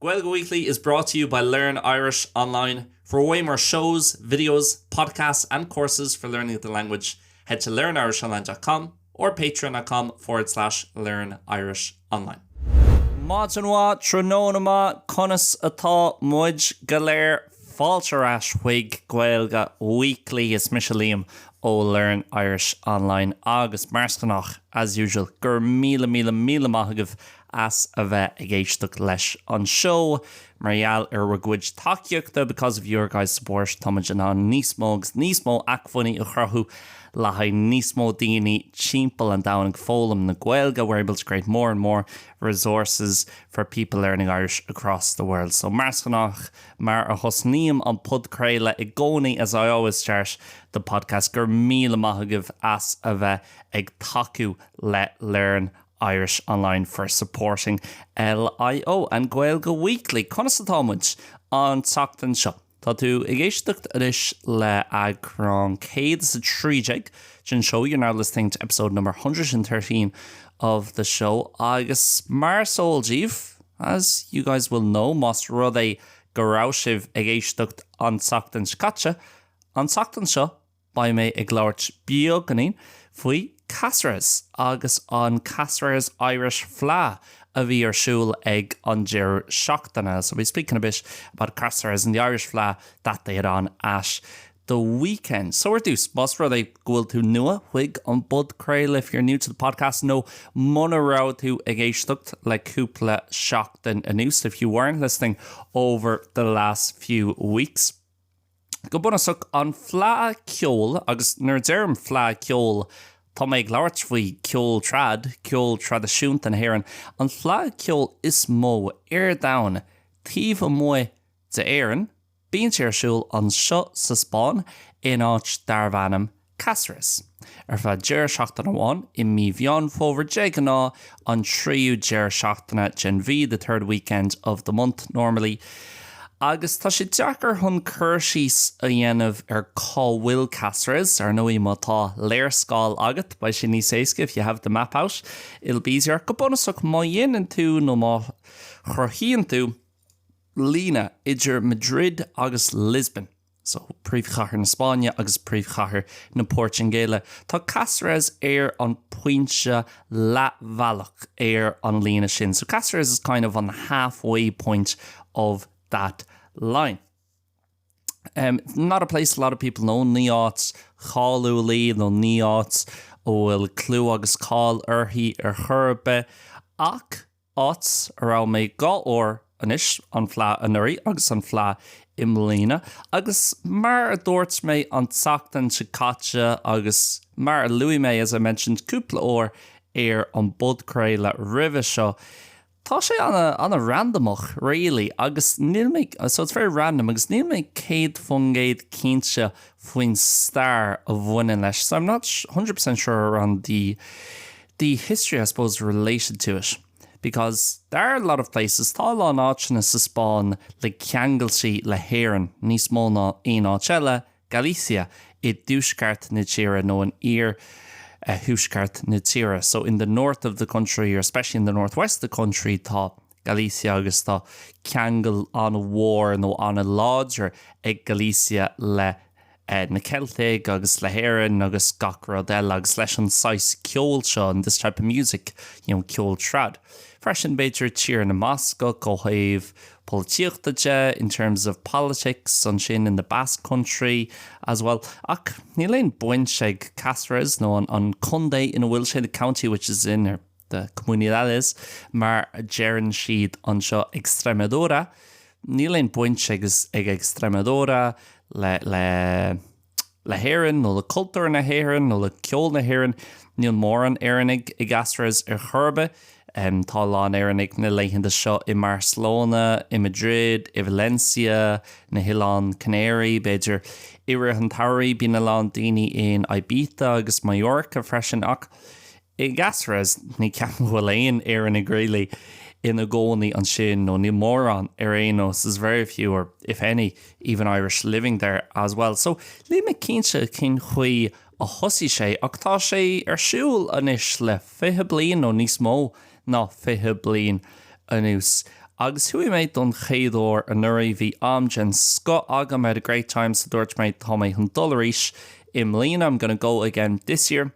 Gaeilge Weekly is brought to you by Learn Irish Online. For way more shows, videos, podcasts and courses for learning the language, head to learnirishonline.com or patreon.com forward slash learn Irish online. Maidin mhaith, tráthnóna maith, conas atá muid go léir? Fáilte ar ais chuig Gaeilge Weekly, is mise Liam ó Learn Irish Online agus mar is gnách, as usual, go raibh míle míle míle maith agaibh as a bheith ag éisteacht leis an seó. Mar gheall ar bhur gcuid tacaíochta, because of your guys' support, táimid in ann níos mó agus níos mó acmhainní a chruthú le haghaidh níos mó daoine timpeall an domhain ag foghlaim na Gaeilge, we're able to create more and more resources for people learning Irish across the world. So mar is gnách, mar a thosnaím an podchraoladh i gcónaí, as I always start the podcast, go raibh míle maith agaibh as a bheith ag tacú le Learn Irish Online for supporting LIO and Gaeilge Weekly. Conas atá muid an tseachtain seo? Tá tú ag éisteacht anois le eagrán 113 den seó, you're now listening to episode number 113 of the show, agus mar is eol daoibh, as you guys will know, más rud é go raibh sibh ag éisteacht an tseachtain seo caite, an tseachtain seo, Beidh mé ag labhairt beagáinín faoi Cáceres agus an Cáceres Irish Fleadh a bhí ar siúl ag an deireadh seachtaine. So I'll be speaking a bit about Cáceres and the Irish Fleadh that they had on at the weekend. So ar dtús, más rud é go bhfuil tú nua chuig an bpodchraoladh, if you're new to the podcast, nó muna raibh tú ag éisteacht le cúpla seachtain anuas, if you weren't listening over the last few weeks, Go bunúsach, an fleadh ceoil, agus nuair a deirim fleadh ceoil, tá mé ag labhairt faoi ceol trad, ceol traidisiúnta na hÉireann, an fleadh ceoil is mó ar domhan taobh amuigh d'Éirinn, bíonn sé ar siúl anseo sa Spáinn in áit darbh ainm Cáceres. Ar feadh deireadh seachtaine amháin i mí Mheán Fómhair, de ghnáth an tríú deireadh seachtaine den mhí, the third weekend of the month normally, agus tá sé deacair chun cur síos a dhéanamh ar cá bhfuil Cáceres, ar ndóigh má tá léarscáil agat beidh sé níos éasca, if you have the map out it'll be easier. Go bunúsach má dhéanann tú nó má chruthaíonn tú líne idir Madrid agus Lisbon, So, príomhchathair na Spáinne agus príomhchathair na Portaingéile. Tá Cáceres ar an pointe leathbhealach ar an líne sin. So Cáceres is kind of on the halfway point of that line. Um, not a place a lot of people know, ní áit cháiliúil í nó ní áit a bhfuil clú agus cáil uirthi ar chor ar bith, ach áit a raibh mé dhá uair anois, an Fleadh anuraidh agus an Fleadh i mbliana, agus mar a dúirt mé an tseachtain seo caite agus mar a luaigh mé, as I mentioned, cúpla uair ar an bpodchraoladh roimhe seo, tá sé ana, ana randamach really agus níl mé, so it's very random agus níl mé 100% cinnte faoin stair a bhaineann leis, so I'm not 100% sure on the. the history I suppose related to it because there are a lot of places, tá a lán áiteanna sa Spáinn le ceangailtí le hÉirinn níos mó ná aon áit eile, Galicia i dtuaisceart na tíre nó in iar thuaisceart na tíre so in the north of the country or especially in the northwest of the country tá Galicia agus tá ceangal an-mhór nó an-láidir ag Galicia le na Ceiltigh agus le hÉirinn agus gach rud eile agus leis an saghas ceoil seo and this type of music, you know, ceol trad. Freisin b'fhéidir Tír na mBascach ó thaobh polaitíochta de in terms of politics ansin in the Basque Country as well. Ach níl aon baint ag Cáceres nó an an contae ina bhfuil sé, the county which is in or the comunidades mar a deireann siad anseo Extremadura, níl aon baint ag ag Extremadura le le le hÉirinn nó le cultúr na hÉireann nó le ceol na hÉireann. Níl mórán Éireannaigh i gCáceres ar chor ar bith. Tá a lán Éireannaigh na laethanta seo i mBarcelona, i Madrid, i Valencia, na hOileáin Canary, b'fhéidir. I rith an tsamhraidh bíonn a lán daoine in Ibiza agus Mallorca freisin ach I gCáceres, ní ceapaim go bhfuil aon Éireannaigh really ina gcónaí ansin, nó níl mórán ar aon nós, there's very few or if any even Irish living there as well. So níl mé cinnte cén chaoi a thosaigh sé ach tá sé ar siúl anois le 20 bliain nó níos mó ná 20 bliain anuas. Agus chuaigh mé don chéad uair anuraidh, bhí am den scoth agam, I had a great time, so dúirt mé tá mé chun dul arís i mbliana, I'm gonna go again this year,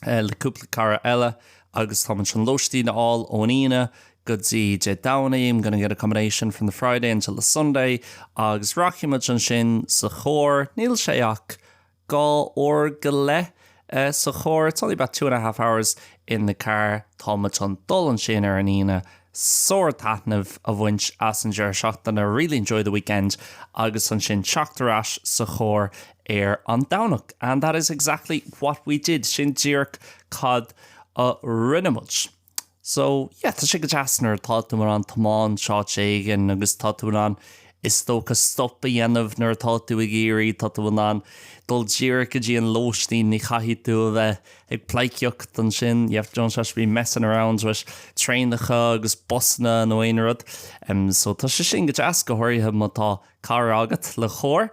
le cúpla cara eile agus tá muid chun lóistín a fháil ón Aoine go dtí Dé Domhnaigh, I'm gonna get accommodation from the Friday until the Sunday, agus rachaidh muid ansin sa charr, níl sé ach 2 uair go leith sa charr, it's only about two and a half hours in the car, tá muid chun dul ansin ar an Aoine, sórt taitneamh a bhaint as an deireadh seachtaine, really enjoy the weekend, agus ansin teacht ar ais sa charr ar an Domhnach. And that is exactly what we did, sin díreach cad a rinne muid. So, yeah, tá sé go deas nuair atá tú in ann tiomáint áit éigin agus tá tú in ann is dócha stop a dhéanamh nuair atá tú ag iarraidh, tá tú in ann dul díreach go dtí an lóistín, ní chaithfidh tú a bheith ag pleidhcíocht ansin, you don't have to be messing around with traenacha agus busanna nó aon rud. So tá sé sin go deas, go háirithe má tá cara agat le carr.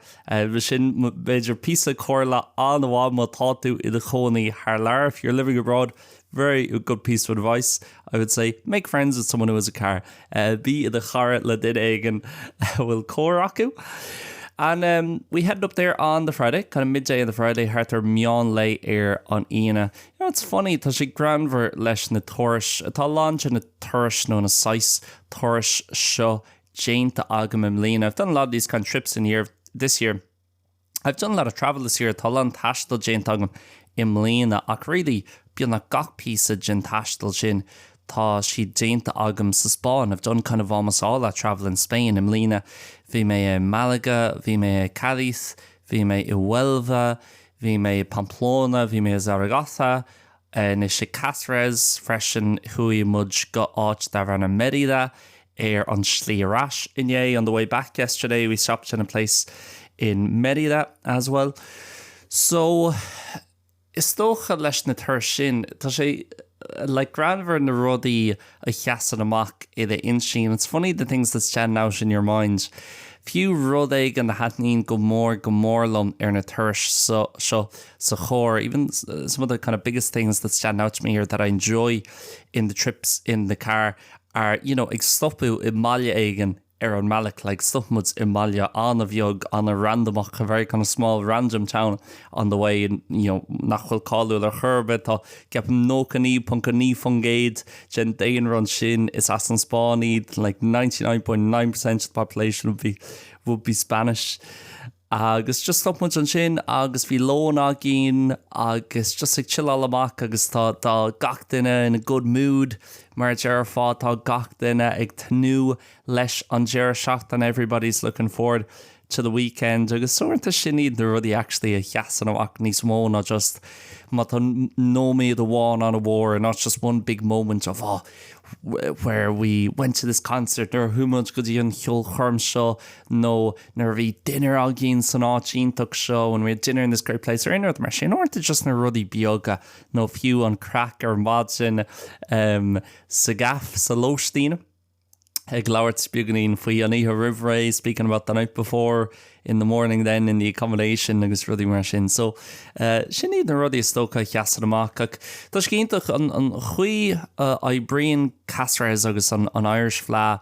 Sin b'fhéidir píosa comhairle an-mhaith má tá tú i do chónaí thar lear, if you're living abroad, very good piece of advice, I would say, make friends with someone who has a car. Bí i do chara le duine éigin a bhfuil carr acu. And um, we headed up there on the Friday, kind of midday on the Friday, thart ar meán lae ar an Aoine. You know, it's funny, tá sé greannmhar leis na turais, tá a lán de na turais nó na saghas turais seo déanta agam i mbliana. I've done a lot of these kind of trips in year, this year. I've done a lot of travel this year, tá a lán taistil déanta agam i mbliana ach really beagnach gach píosa den taisteal sin tá siad déanta agam sa Spáinn. I've done kind of almost all that travel in Spain i mbliana. Bhí mé i Malaga, bhí mé i Cádiz, bhí mé i Huelva, bhí mé i Pamplona, bhí mé i Zaragoza, Anois i Cáceres freisin chuaigh muid go áit darbh ainm Mérida ar an slí ar ais inné, on the way back yesterday we stopped in a place in Mérida as well. So is dócha leis na turais sin tá sé like greannmhar na rudaí a sheasann amach i d'intinn, it's funny the things that stand out in your mind. Fiú rud éigin a thaitníonn go mór go mór liom ar na turais seo sa charr, even some of the kind of biggest things that stand out to me here that I enjoy in the trips in the car are, you know, ag stopadh i mbaile éigin ar an mbealach, like stop muid i mbaile an-bheag, an-randamach, a very kind of small random town on the way, you know, nach bhfuil cáiliúil ar chor ar bith, tá, ceapaim, 99.9% den daonra ansin is as an Spáinn iad, like 99.9% of the population would be, would be Spanish. Agus just stop muid ansin agus bhí lón againn agus just ag chilleáil amach agus tá tá gach duine in a good mood mar a déarfá, tá gach duine ag tnúth leis an deireadh seachtaine, everybody's looking forward to the weekend agus uaireanta sin iad na rudaí actually a sheasann amach níos mó ná just má tá nóiméad amháin an-mhór and not just one big moment of oh where we went to this concert nuair a chuaigh muid go dtí an cheolchoirm seo nó nuair a bhí dinnéar againn san áit iontach seo, when we had dinner in this great place, or aon rud mar sin, uaireanta just na rudaí beaga nó fiú an craic ar maidin sa gcaife, sa lóistín, ag labhairt beagáinín faoi an oíche roimh ré, speaking about the night before in the morning then in the accommodation agus rudaí mar sin. So sin iad na rudaí is dócha a sheasann amach ach tá sé iontach an chaoi a oibríonn Cáceres agus an Irish Fleadh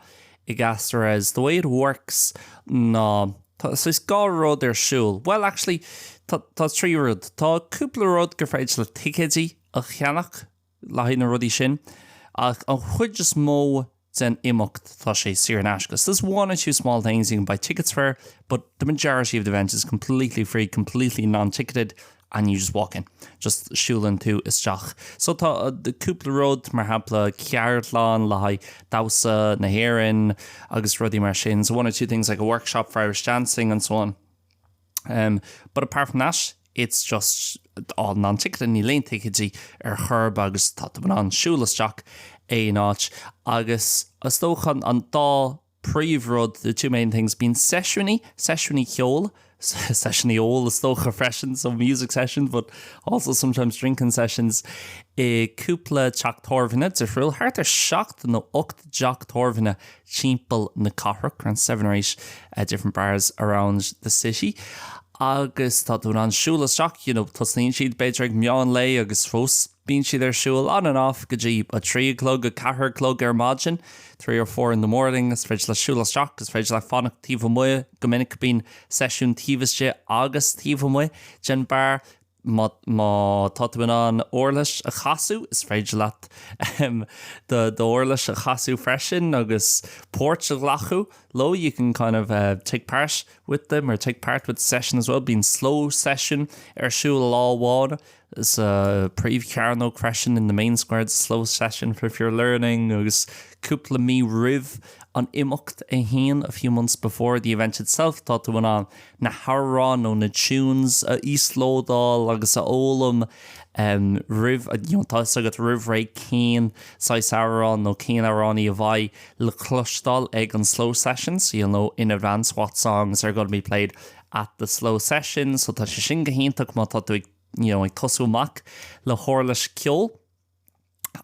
i gCáceres, the way it works ná tá saghas dhá rud ar siúl, bhuel actually tá tá trí rud, tá cúpla rud gur féidir le ticéidí a cheannach le haghaidh na rudaí sin ach an chuid is mó den imeacht tá sé saor in aisce. So there's one or two small things you can buy tickets for but the majority of the event is completely free, completely non-ticketed and you just walk in, just siúlann tú isteach. So tá cúpla rud, mar shampla ceardlann le haghaidh damhsa na hÉireann agus rudaí mar sin, so one or two things like a workshop for Irish dancing and so on. Um, but apart from that, it's just all non-ticketed, níl aon ticéidí ar chor ar bith agus tá tú in ann siúl isteach aon áit agus is dócha an dá príomhrud, the two main things, bíonn seisiúnaí, seisiúnaí ceoil, seisiúnaí óil is dócha freisin, so music sessions but also sometimes drinking sessions, i cúpla teach tábhairne difriúil, thart ar sheacht nó ocht dteach tábhairne timpeall na cathrach, around seven or eight different bars around the city. Agus tá tú in ann siúl isteach, you know, tosnaíonn siad b'fhéidir ag meán lae agus fós bíonn siad ar siúl on and off go dtí a trí a chlog, a ceathair a chlog ar maidin, three or four in the morning, is féidir leat siúl isteach, is féidir leat fanacht taobh amuigh, go minic bíonn seisiún taobh istigh agus taobh amuigh den beár. Má tá tú in ann uirlis a chasadh, is féidir leat d'uirlis a chasadh freisin agus páirt a ghlacadh leo, you can kind of take part with them or take part with the session as well. Bíonn slow session ar siúl lá amháin sa príomhchearnóg freisin in the main square, the slow session for if you're learning agus cúpla mí roimh an imeacht é féin, a few months before the event itself, tá tú in ann na hamhráin nó na tunes a íoslódáil agus a fhoghlaim roimh, you know, tá fhios agat roimh ré cén saghas amhrán nó cén amhránaí a bheidh le cloisteáil ag an slow session, so you'll know in advance what songs are going to be played at the slow session, so tá sé sin go hiontach má tá tú ag, you know, ag tosú amach le huirlis ceoil.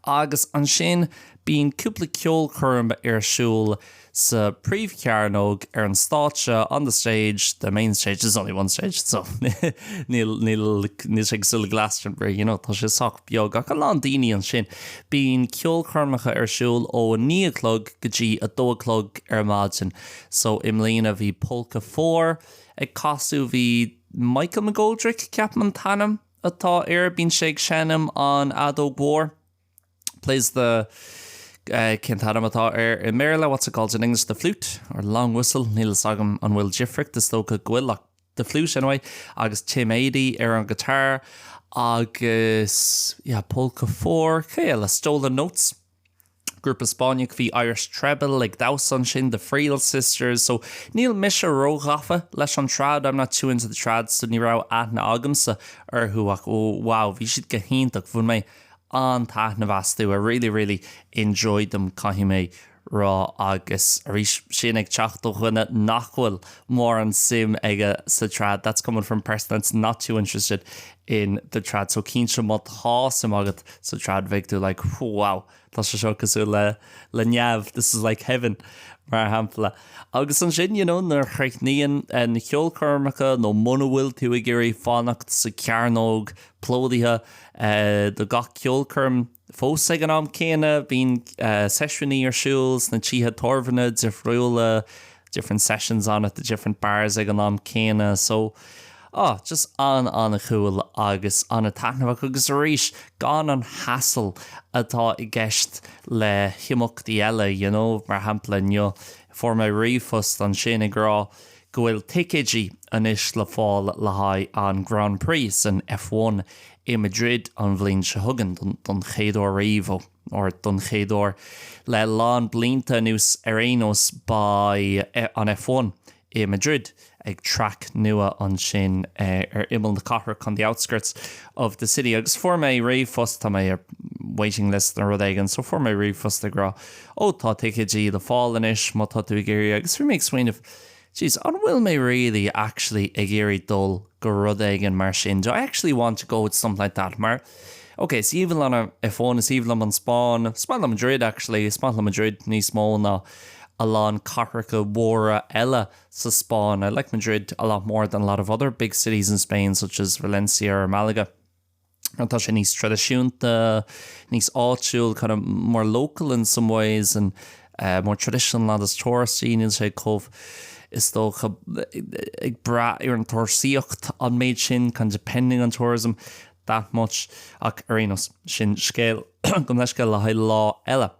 Agus ansin bíonn cúpla ceolchoirm ar siúl sa príomhchearnóg ar an stáitse, on the stage, the main stage, there's only one stage so níl, níl, níl sé cosúil le Glastonbury, you know, tá sé sách beag ach a lán daoine ansin. Bíonn ceolchoirmeacha ar siúl ó a naoi a chlog go dtí a dó a chlog ar maidin. So i mbliana bhí Polka 4 ag casadh, bhí Michael McGoldrick, ceapaim an t-ainm, atá air, bíonn sé ag seinm an fheadóg mhór, plays the cén t-ainm atá air i mBéarla, what's it called in English, the flute or long whistle, níl fhios agam an bhfuil difríocht, is dócha go bhfuil ach the flute anyway, agus Tim Edey ar an guitar agus yeah, Polka 4, cé eile, Stolen Notes. Grúpa Spáinneach, bhí Irish Treble ag damhsa ansin, The Friel Sisters, so níl mise róghafa leis an trad, I'm not too into the trad, so ní raibh aithne agamsa orthu ach oh wow, bhí siad go hiontach, bhain mé an-taitneamh astu, I really really enjoyed them caithfidh mé rá agus arís sin ag teacht ó dhuine nach bhfuil mórán suim aige sa trad, that's coming from a person that's not too interested in the trad, so cinnte má tá suim agat sa trad bheidh tú like wow tá sé seo cosúil le le neamh, this is like heaven mar shampla. Agus ansin you know nuair a chríochnaíonn na ceolchoirmeacha nó muna bhfuil tú ag iarraidh fanacht sa chearnóg plódaithe do gach ceolchoirm, Fós ag an am céanna, bíonn seisiúnaí ar siúl sna tithe tábhairne difriúla, different sessions on at the different bars ag an am céanna. So, ah, just an-an-cool agus an-taitneamhach agus arís, gan an hassle atá i gceist le himeachtaí eile, you know, mar shampla inniu, fuair mé ríomhphost ansin ag rá go bhfuil ticéidí anois le fáil le haghaidh an Grand Prix san F1 i Madrid an bhliain seo chugainn don chéad uair riamh, or don chéad uair le lán blianta anuas ar aon nós beidh an F1 i Madrid ag traic nua ansin ar imeall na cathrach, on the outskirts of the city. Agus fuair mé ríomhphost, tá mé ar waiting list nó rud éigin, so fuair mé ríomhphost ag rá ó tá ticéidí le fáil anois má tá tú ag iarraidh agus bhí mé ag smaoineamh Jeez, an bhfuil mé really actually ag iarraidh dul go rud éigin mar sin? Do I actually want to go to something like that? Mar, ok, is aoibhinn liom an F1, is aoibhinn liom an Spáinn, is maith liom Madrid actually, is maith liom Madrid níos mó ná a lán cathracha mhóra eile sa Spáinn. I like Madrid a lot more than a lot of other big cities in Spain such as Valencia or Malaga. Tá sé níos traidisiúnta, níos áitiúil, kind of more local in some ways and uh, more traditional not as touristy, níl sé chomh is dócha ag brath ar an turasóireacht an méid sin, kind of depending on tourism that much ach ar aon nós sin scéal gabh mo leithscéal le haghaidh lá eile.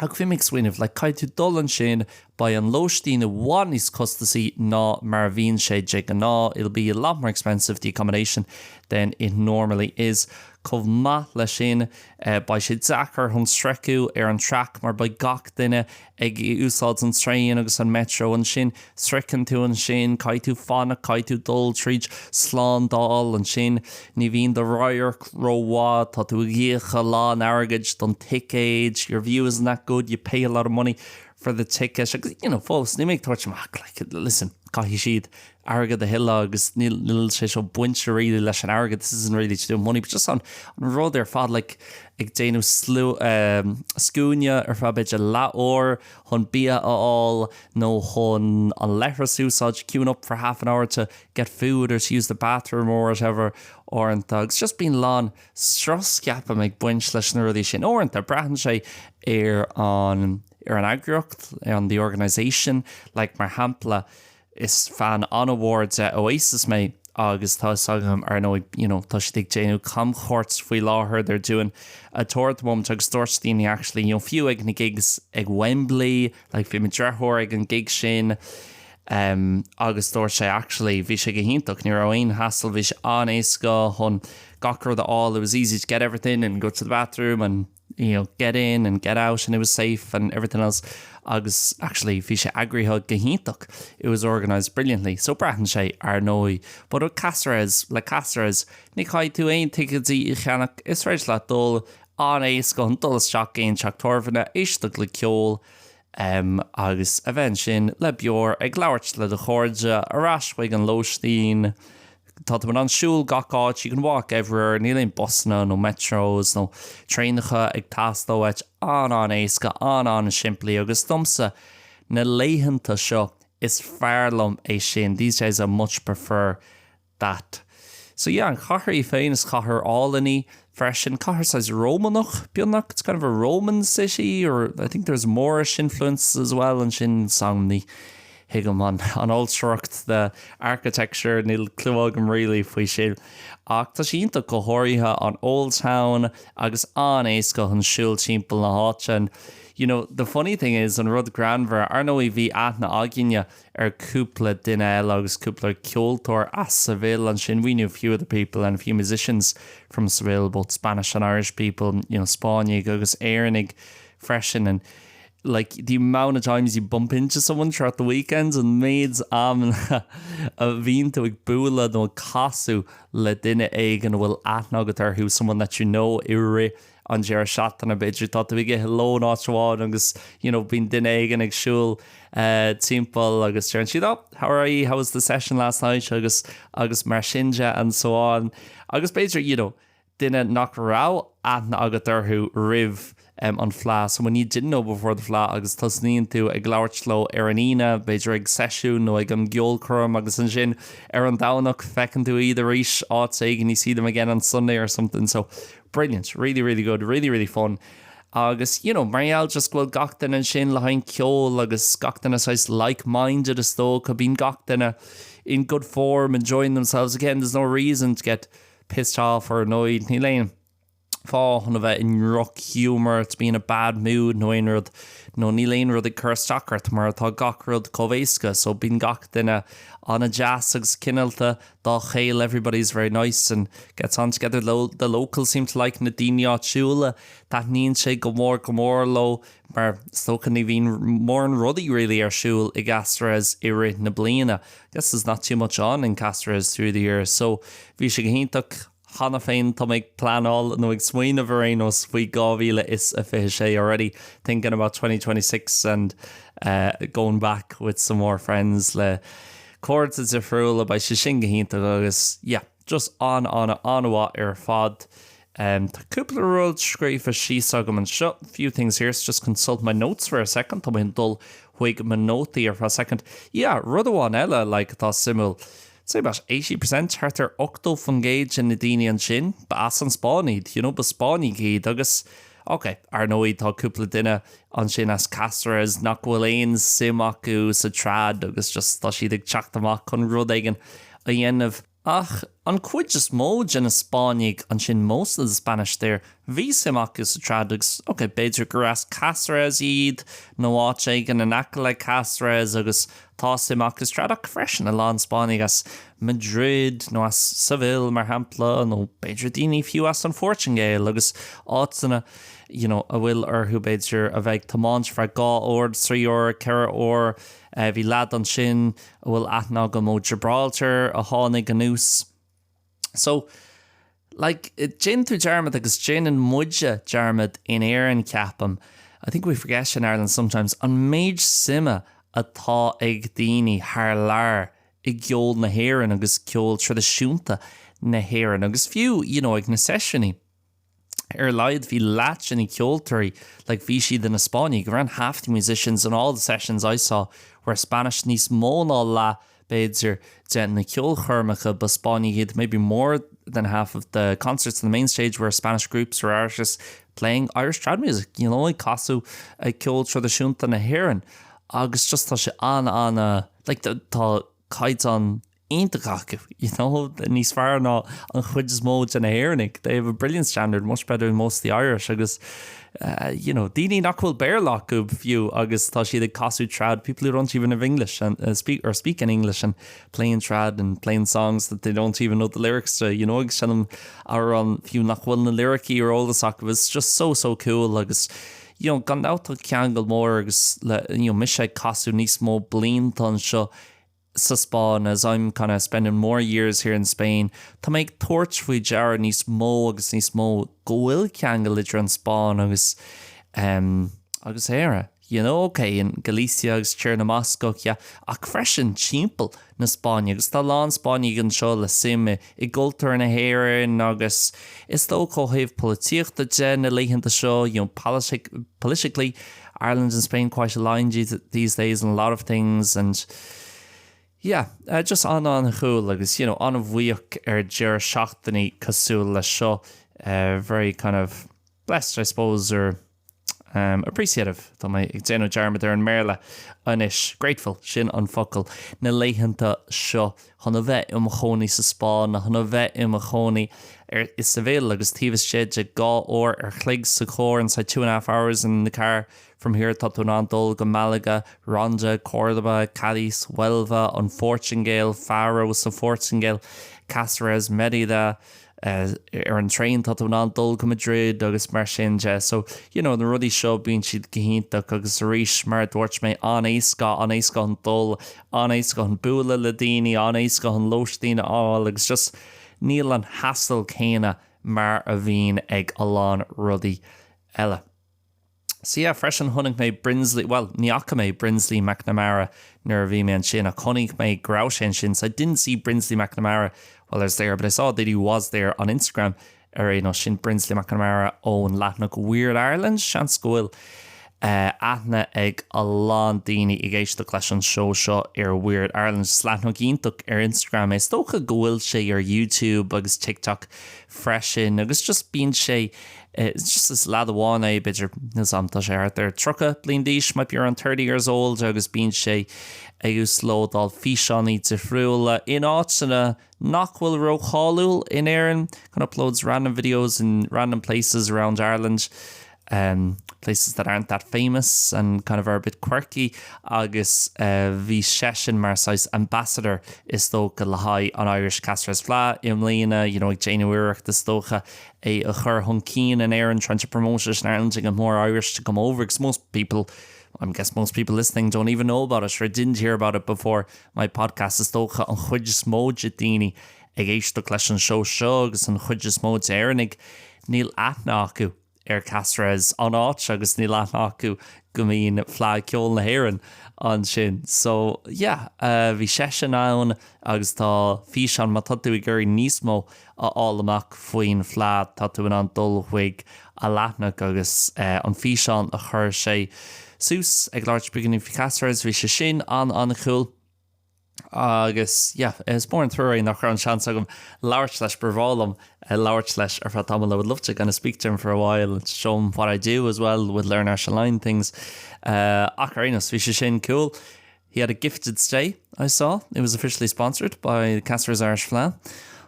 Ach bhí mé ag smaoineamh, like, caithfidh tú dul ansin, beidh an lóistín i bhfad níos costasaí ná mar a bhíonn sé de ghnáth, it'll be a lot more expensive, the accommodation, than it normally is. Chomh maith leis sin, beidh sé deacair chun sroicheadh ar an traic mar beidh gach duine ag úsáid an traein agus an metro ansin, sroicheann tú ansin, caithfidh tú fanacht, caithfidh tú dul tríd slándáil ansin, ní bhíonn do radharc rómhaith, tá tú ag íoc a lán airgid don ticéad, your view isn't that good, you pay a lot of money for the ticket agus you know fós, níl mé ag tabhairt amach, like, listen, caithfidh siad airgead a thuilleadh agus níl níl sé seo bainte really leis an airgead, this isn't really to do with money, but just an an rud ar fad like ag déanamh slú ehm scuaine ar feadh b'fhéidir leathuair chun bia a fháil nó chun an leithreas a úsáid, queuing up for half an hour to get food or to use the bathroom or whatever uaireanta agus just bíonn a lán strus ceapaim ag baint leis na rudaí sin uaireanta braitheann sé ar an ar an eagraíocht, on the organisation, like mar shampla is fan an-mhór de Oasis mé agus tá fhios agam ar ndóigh you know tá siad ag déanamh camchuairt faoi láthair they're doing a tour at the moment agus dúirt daoine actually you know fiú ag na gigs ag Wembley like bhí mo dheartháir ag an gig sin um agus dúirt sé actually bhí sé go hiontach ní raibh aon hassle bhí sé an-éasca chun gach rud a fháil it was easy to get everything and go to the bathroom and you know, get in and get out and it was safe and everything else agus actually bhí sé eagraithe go hiontach, it was organised brilliantly. So braitheann sé ar ndóigh. But with Cáceres, le Cáceres, ní chaithfidh tú aon ticéidí a cheannach, is féidir leat dul an-éasca chun dul isteach aon teach tábhairne, éisteacht le ceol, um, agus a bheith ansin le beoir ag labhairt le do chairde ar ais chuig an lóistín. Tá tú in ann siúl gach áit, you can walk everywhere, níl aon busanna nó metros nó traenacha ag teastáil uait, an-an-éasca, an-an-simplí agus domsa na laethanta seo is fearr liom é sin, these days I much prefer that. So yeah, an chathair í féin is cathair álainn í freisin, cathair saghas Rómánach beagnach, it's kind of a Roman city or I think there's Moorish influence as well ansin, sam ní thuigim an an ailtireacht, the architecture, níl clue agam really faoi sin. Ach tá sé iontach go háirithe an Old Town agus an-éasca chun siúl timpeall na háite and you know the funny thing is an rud greannmhar, ar ndóigh bhí aithne againne ar cúpla duine eile agus cúpla ceoltóir as Seville ansin. We knew a few other people and a few musicians from Seville, both Spanish and Irish people, you know, Spáinnigh agus Éireannaigh freisin and like the amount of times you bump into someone throughout the weekends an méid amanna a bhíonn tú ag bualadh nó ag casadh le duine éigin a bhfuil aithne agat orthu, someone that you know i rith an deireadh seachtaine b'fhéidir tá tú ag ithe lón áit amháin agus you know bíonn duine éigin ag siúl timpeall agus deireann siad oh how are you how was the session last night agus agus mar sin de and so on agus b'fhéidir you know duine nach raibh aithne agat orthu roimh an Fleadh someone you didn't know before the Fleadh agus tosnaíonn tú ag labhairt leo ar an Aoine b'fhéidir ag seisiún nó ag an gceolchoirm agus ansin ar an Domhnach feiceann tú iad arís áit éigin you see them again on Sunday or something so Brilliant, really really good, really really fun agus you know mar gheall just go bhfuil gach duine ansin le haghaidh an ceol agus gach duine saghas like-minded is dócha, bíonn gach duine in good form, enjoying themselves again, there's no reason to get pissed off or annoyed, níl aon fáth chun a bheith i ndrochghiúmar, to be in a bad mood nó aon rud nó níl aon rud ag cur isteach ort mar tá gach rud chomh éasca so bíonn gach duine an-deas agus cineálta dá chéile everybody's very nice and gets on together the locals seem to like na daoine áitiúla taitníonn sé go mór go mór leo mar is dócha ní bhíonn mórán rudaí really ar siúl i gCáceres i rith na bliana guess there's not too much on in Cáceres through the year so bhí sé go hiontach cheana féin tá mé ag pleanáil nó ag smaoineamh ar aon nós faoi 2026 already thinking about 2026 and uh, going back with some more friends le cairde difriúla beidh sé sin go hiontach agus yeah, just an an an-mhaith ar fad. Um, tá cúpla rud scríofa síos agam anseo, few things here, so just consult my notes for a second, tá mé ag dul chuig mo nótaí ar feadh second. Yeah, rud amháin eile like, atá suimiúil, say about 80%, thart ar 80% de na daoine ansin, ba as an Spáinn iad, you know, ba Spáinnigh iad agus, ok, ar ndóigh tá cúpla duine ansin as Cáceres nach bhfuil aon suim acu sa trad agus just tá siad ag teacht amach chun rud éigin a dhéanamh. Ach an chuid is mó de na Spáinnigh ansin, most of the Spanish there, bhí suim acu sa trad agus, ok, b'fhéidir gur as Cáceres iad nó áit éigin in aice le Cáceres agus tá suim acu sa trad ach freisin a lán Spáinnigh as Madrid nó as Seville mar shampla nó b'fhéidir daoine fiú as an Phortaingéil agus áiteanna you know a bhfuil orthu b'fhéidir a bheith ag tiomáint feadh 2 uair, 3 uair, 4 uair. Bhí leaid ansin a bhfuil aithne agam ó Gibraltar a tháinig anuas. So, like, déanann tú dearmad agus déanann muide dearmad in Éirinn ceapaim, I think we forget in Ireland sometimes, an méid suime. atá ag daoine thar lear i gceol na hÉireann agus ceol traidisiúnta na hÉireann agus fiú you know ag na seisiúnaí. Ar a laghad bhí leath de na ceoltóirí like bhí siad ina Spáinnigh, around half the musicians in all the sessions I saw were Spanish, níos mó ná leath b'fhéidir de na ceolchoirmeacha ba Spáinnigh iad, maybe more than half of the concerts on the main stage were Spanish groups or artists playing Irish trad music, you know ag casadh ceol traidisiúnta na hÉireann agus just tá sé an-an like tá caighdeán iontach acu, you know, níos fearr ná an chuid is mó de na hÉireannaigh. They have a brilliant standard, much better than most of the Irish agus you know, daoine nach bhfuil Béarla acu fiú agus tá siad ag casadh trad, people who don't even have English and uh, speak or speak in English and playing trad and playing songs that they don't even know the lyrics to, you know, ag seinm amhrán fiú nach bhfuil na liricí ar eolas acu. It's just so so cool agus you know, gan dabht tá ceangal mór agus le you know, mise ag casadh níos mó blianta anseo sa Spáinn as I'm kind of spending more years here in Spain, tá mé ag tabhairt faoi deara níos mó agus níos mó go bhfuil ceangal idir an Spáinn agus em agus Éire. You know, ok, in Galicia agus Tír na mBascach, yeah, ach freisin timpeall na Spáinne agus tá a lán Spáinnigh anseo le suim i i gcultúr na hÉireann agus is dócha ó thaobh polaitíochta de na laethanta seo, you know, politic, politically, Ireland and Spain quite aligned these days in a lot of things and yeah, uh, just an-an-cool agus you know, an-bhuíoch ar deireadh seachtainí cosúil le seo, uh, very kind of blessed I suppose or um, appreciative Tá mé ag déanamh dearmad ar an mBéarla anois, grateful sin an focal na laethanta seo chun a bheith i mo chónaí sa Spáinn, chun a bheith i mo chónaí ar i Seville agus taobh istigh de dhá uair an chloig sa charr inside two and a half hours in the car from here tá tú in ann dul go Malaga, Ronda, Córdoba, Cádiz, Huelva, an Phortaingéil, Faro sa Phortaingéil, Cáceres, Mérida, ar an traein tá tú in ann dul go Madrid agus mar sin de. So, you know, na rudaí seo bíonn siad go hiontach agus arís mar a dúirt mé an-éasca, an-éasca chun dul, an-éasca chun bualadh le daoine, an-éasca chun lóistín a fháil agus just níl an hassle céanna mar a bhíonn ag a lán rudaí eile. So yeah, freisin chonaic mé Brinsley, bhuel, ní fhaca mé Brinsley McNamara nuair a bhí mé ansin ach chonaic mé go raibh sé ansin, so I didn't see Brinsley McNamara while I was there but I saw that he was there on Instagram ar aon nós, sin Brinsley McNamara ón leathanach Weird Ireland, seans go bhfuil aithne ag a lán daoine ag éisteacht leis an seó seo ar Weird Ireland. Is leathanach iontach ar Instagram é, is dócha go bhfuil sé ar YouTube agus TikTok freisin agus just bíonn sé Just is leaid amháin é, b'fhéidir, níl 's a'm, tá sé thart ar 30 bliain d'aois, might be around 30 years old, agus bíonn sé ag uaslódáil físeánaí difriúla in áiteanna nach bhfuil rócháiliúil in Éirinn, kind of uploads random videos in random places around Ireland, um, places that aren't that famous and kind of are a bit quirky, agus uh, bhí seisean mar saghas ambassador is dócha le haghaidh an Irish Cáceres Fleadh i mbliana, you know, ag déanamh iarracht is dócha é a chur chun cinn in Éirinn, trying to promote it in Ireland to get more Irish to come over because most people, I guess most people listening don't even know about it or didn't hear about it before my podcast is dócha an chuid is mó de daoine ag éisteacht leis an seó seo agus an chuid is mó d'Éireannaigh níl aithne acu ar Cáceres an áit agus níl aithne acu go mbíonn Fleadh Ceoil na hÉireann ansin. So yeah, uh, bhí seisean ann agus tá físeán má tá tú ag iarraidh níos mó a fháil amach faoin Fleadh, tá tú in ann dul chuig a leathanach agus an físeán a chuir sé suas ag labhairt beagáinín faoi Cáceres, bhí sé sin an-an-cool. Agus yeah, is mór an trua é nach raibh an seans agam labhairt leis, ba bhreá liom labhairt leis ar feadh tamaill, I would love to kind of speak to him for a while and show him what I do as well with Learn Irish Online things. Ach ar aon nós, bhí sé sin cool. He had a gifted stay, I saw. It was officially sponsored by the Cáceres Irish Fleadh.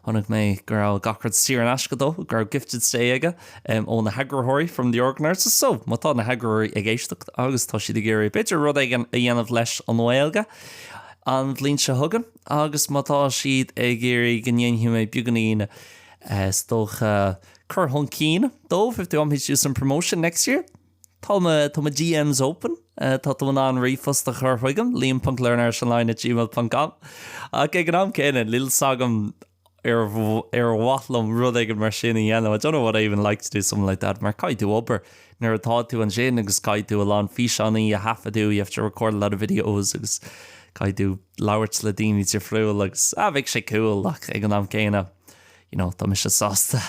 Chonaic mé go raibh gach rud saor in aisce dó, go raibh gifted stay aige ó na heagraitheoirí from the organisers. So, má tá na heagraitheoirí ag éisteacht agus tá siad ag iarraidh b'fhéidir rud éigin a dhéanamh leis an nGaeilge an bhliain seo chugainn agus má tá siad ag iarraidh go ndéanfaidh mé beagáinín is dócha cur chun cinn dóibh if they want me to do some promotion next year, Tá mo, tá mo DMs open, tá tú in ann ríomhphost a chur chugam, liam.learnirishonline at gmail.com. Ach ag an am céanna, níl 's agam ar ar mhaith liom rud éigin mar sin a dhéanamh. I don't know would I even like to do something like that mar caithfidh tú obair nuair atá tú ansin agus caithfidh tú a lán físeánaí a thaifeadadh, you have to record a lot of videos agus caithfidh tú labhairt le daoine difriúil agus ah bheadh sé cool ach ag an am céanna you know tá mise sásta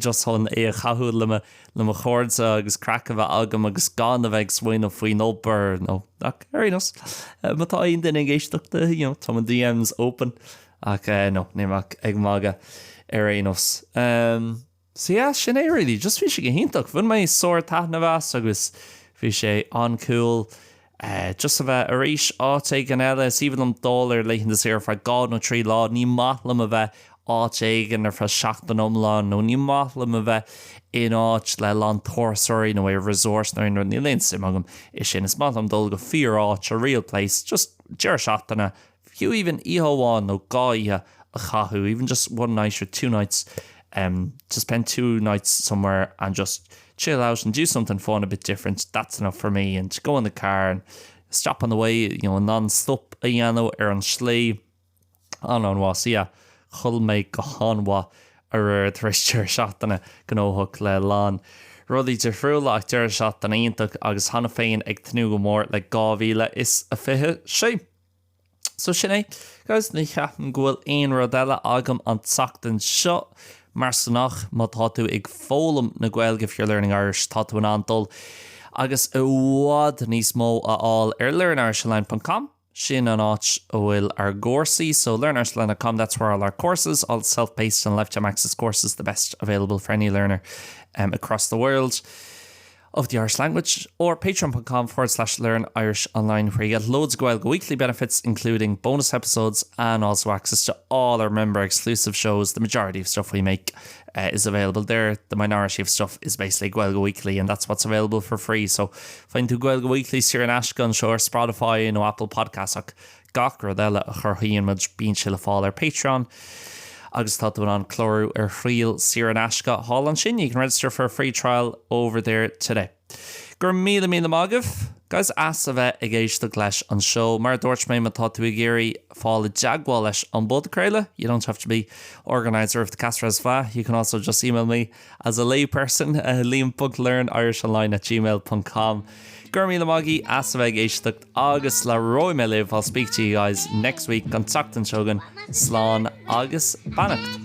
just chun é a chaitheamh le mo le mo chairde agus craic a bheith agam agus gan a bheith ag smaoineamh faoin obair nó ach ar aon nós má tá aon duine ag éisteacht you know tá mo DMs open ach no níl mé ach ag magadh ar aon nós. Um, so yeah, sin é really, just bhí sé go hiontach, bhain mé sórt taitneamh as agus bhí sé an-cool. Just a bheith arís áit éigin eile, is aoibhinn liom dul ar laethanta saoire ar feadh dhá nó trí lá, ní maith liom a bheith áit éigin ar feadh seachtain iomlán nó ní maith liom a bheith in áit le a lán turasóirí nó ar resort nó aon rud, níl aon suim agam i sin. Is maith liom dul go fíor áit, a real place, just deireadh seachtaine, fiú even oíche amháin nó dhá oíche a chaitheamh, even just one night or two nights, um, to spend two nights somewhere and just chill out and do something fun a bit different, that's enough for me, and to go in the car and stop on the way, you know, non-stop a dhéanamh ar an slí, an-an-mhaith. So yeah, chodlaigh mé go han-mhaith aréir tar éis deireadh seachtaine gnóthach le a lán rudaí difriúla ach deireadh seachtaine iontach agus cheana féin ag tnúth go mór le 2026. So sin é, guys, ní cheapaim go bhfuil aon rud eile agam an tseachtain seo. Mar is gnách, má tá tú ag foghlaim na Gaeilge, if you're learning Irish, tá tú in ann dul agus i bhfad níos mó a fháil ar learnirishonline.com. Sin an áit a bhfuil ár gcúrsaí, so learnirishonline.com, that's where all our courses, all self-paced and lifetime access courses, the best available for any learner um, across the world. of the Irish language or patreon.com forward slash learn Irish online where you get loads of Gaeilge weekly benefits including bonus episodes and also access to all our member exclusive shows. The majority of stuff we make uh, is available there. The minority of stuff is basically Gaeilge Weekly and that's what's available for free. So faigheann tú Gaeilge Weekly saor in aisce anseo ar Spotify nó Apple Podcasts ach gach rud eile a chruthaíonn muid bíonn sé le fáil ar Patreon agus tá tú in ann clárú ar thriail saor in aisce thall ansin. You can register for a free trial over there today. Go raibh míle míle maith agaibh, guys, as a bheith ag éisteacht leis an seó. Mar a dúirt mé, má tá tú ag iarraidh fáil i dteagmháil leis an bpodchraoladh, you don't have to be organiser of the Castres Fleadh, you can also just email me as a lay person, liam.learnirishonline at gmail ponc com. Go raibh míle maith agaibh as a bheith ag éisteacht agus labhróidh mé libh, I'll speak to you guys next week, an tseachtain seo chugainn, slán agus beannacht.